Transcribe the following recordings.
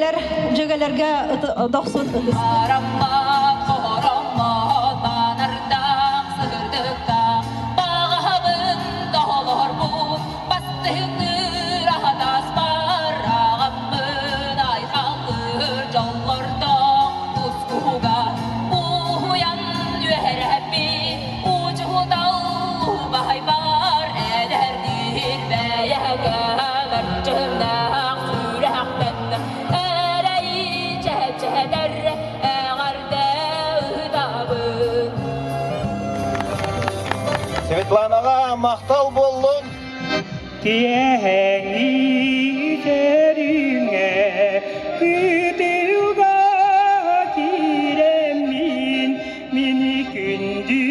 Дьүөгэлэр, дьүөгэлэргэ дохсун ытыс. Светланаҕа махтал буоллун! Киэһэҥи сэрүүҥэ кытылга киирэммин мини күндү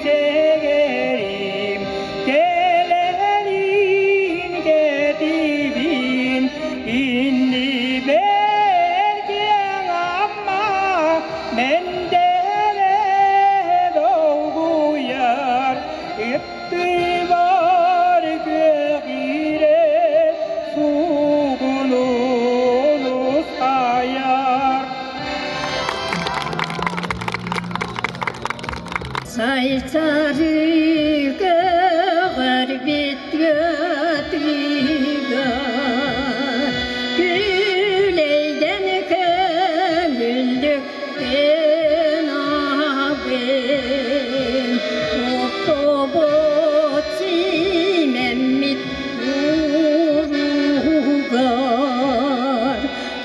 сэгэрим кэлэрин кэтибин иннибэр киэҥ Амма мэндэлэ долгуйар Ыттыгар күөх иирэ суугунуун устайар. Сайсарыга барбит Күлэйдэн көҥүллүктэн абын Отобот симэммит ууругар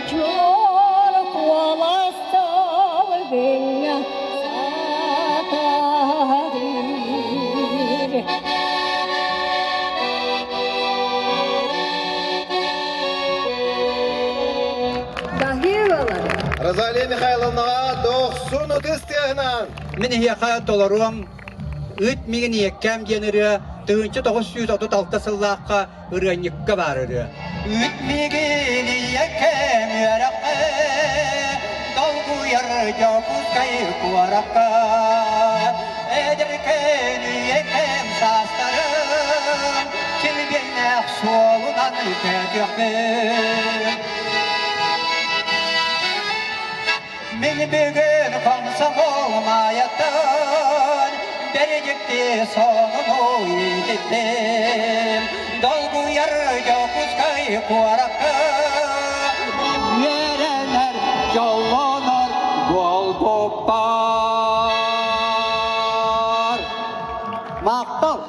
Чуор куолас салгыҥҥа сатарыр. Розалия Михайловнаҕа дохсун ытыс тыаһынан! Мин эһиэхэ толоруом Ыт миигин ийэккээм диэн ырыа 1936 сыллаахха ырыанньыкка баар ырыа. Ыт миигин ийэккээм үөрэххэ долгуйар Дьокуускай куоракка эдэркээн ийэккээм саастарым килбиэннээх суолунан көтүөхпүн. Мин бүгүн комсомол маайаттан бэригитти сонуну иһиттим. Долгуйар Дьокуускай куоракка үөрэнэр дьоллонор буолбуппар. Махтал!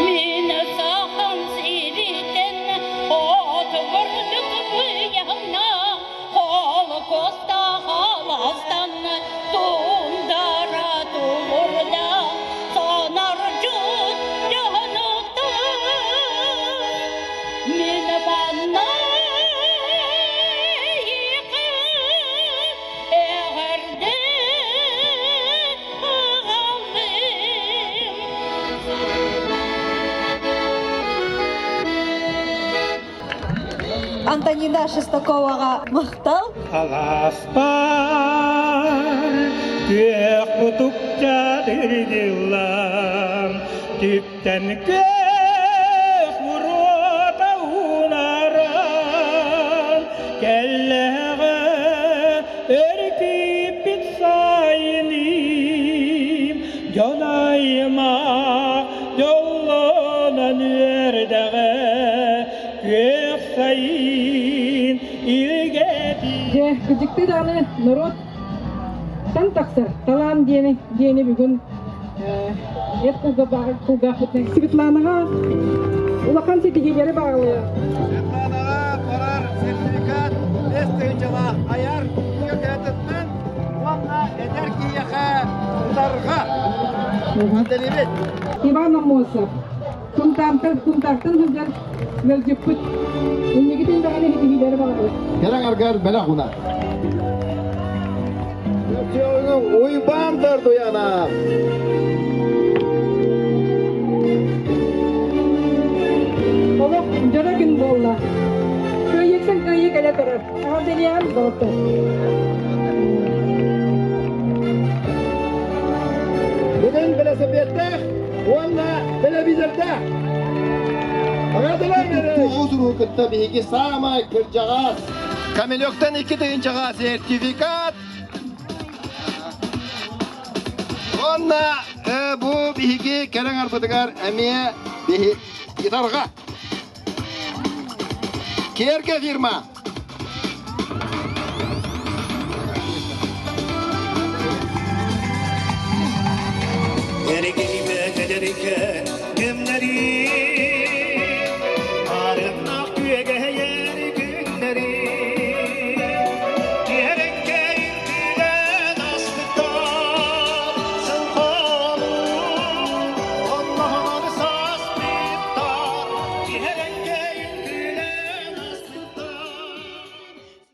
Мин сахам сириттэн отугурдук быйаҥна Холкуоста халастан тундара тулурда сонордьут дьонуттан Мин манна эҕэрдэ аҕаллым. Антонина Шестаковаҕа махтал. Аласпар күөх кутукча тирдиллан, түптэн күөх муруота уунаран, кэллэҕэ өркүйбүт сайыным, дьон аймах дьоллонон үөрдэҕэ, күөх сайын илгэтин. Дьэ, кырдьыктыы даҕаны норуот тан тахсар талаан диэни диэни бүгүн эт кулгаахпытынан Светланаҕа улахан ситиһиилэри баҕалыа. Светланаҕа барар сертификат бэс тыһыынчалаах айар кыатыттан уонна эдэр киһиэхэ утарга. Иван Аммосов, Кунтаартан Кунтаартан сылдьар ыалдьыппыт. Инникитин даҕаны ситиһиилэри баҕарабыт. Кэлэн аргар бэлэх уна. Уйбаан Тардуяна. Олох дьоро күн буолла. Кыайыктан кыайыы кэлэ турар. Эҕэрдэлиэҕим доҕоттор. Бүгүн велосипедтаах уонна телевизордаах. Аҕадылар Тугу кытта биһиги саамай кырдьаҕас. Камелектан 2 тыһыынчаҕа сертификат. Уонна бу биһиги кэлэн арбытыгар эмиэ биһи гитарга. Керге фирма. Эргийбэ кэлэрикэ.